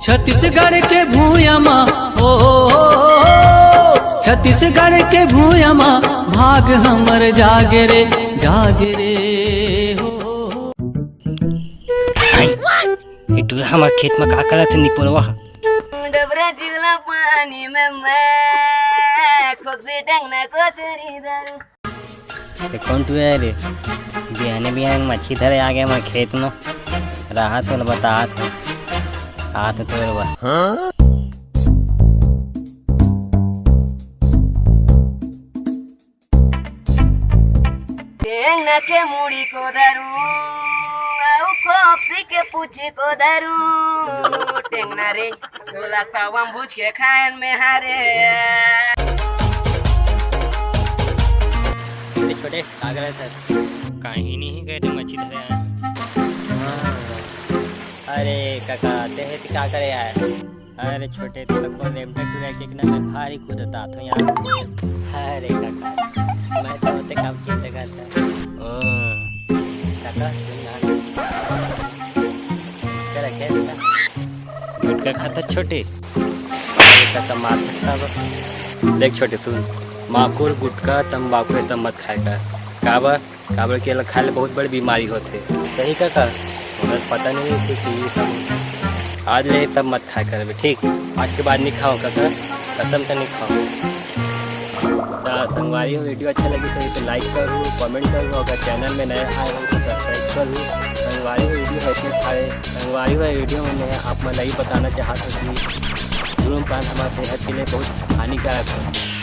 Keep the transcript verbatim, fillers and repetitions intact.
छत्तीसगढ़ के भूया मा, हो, छत्तीसगढ़ के भूया मा, भाग हमर जागे रे, जागे रे, हो। हाय, ये टूरा हमर खेत में का करत हे निपोरवा? डबरा जिगला पानी में मैं, खोक से टंगना कोतरी दारू। ये कौन टूरा हे रे? बिहाने बिहाने मच्छी धरे आ गया हमर खेत में। रहा तो बतात हे। आ तो तोर बा। हाँ? टेंगना के मुड़ी को दारू, अउ खोपसी के पूछी को दारू। टेंगना रे, तोला तवम बुझ के खायन में हारे। छोटे, का करे सर? कहीं नहीं गए थे, मच्छी धरे आए। हाँ। अरे काका, तेहे का करे आए? अरे छोटे, तोला कौन रेमटा टूरा के ना मैं भारी कूदत आत हूँ यार। अरे काका, मैं तो होते काम चिंता करता। ओ, काका, सुन ना। क्या रखे है बेटा? गुटखा खाता छोटे? अरे काका, मार सकता बस। देख छोटे, सुन, माकुर, गुटखा, तंबाकू, ये सब मत खाए कर। काबर? काबर कि एला खाए ले बहुत बड़ी बीमारी होथे। सही काका, मगर पता नहीं थी कि ये सब। आज ले ये सब मत खाए करबे, ठीक? आज के बाद नहीं खाओ काका, कसम से नहीं खाओ। त संगवारी हो, वीडियो अच्छा लगी तो इसे लाइक करू, कमेंट करू, अगर चैनल में नए आए हो तो सब्सक्राइब करू। संगवारी हो, वीडियो है इतने सारे। संगवारी हो, वीडियो में मैं आप मन ला ये बताना चाहत हूँ कि धूम्रपान हमारे सेहत के लिए बहुत हानिकारक है।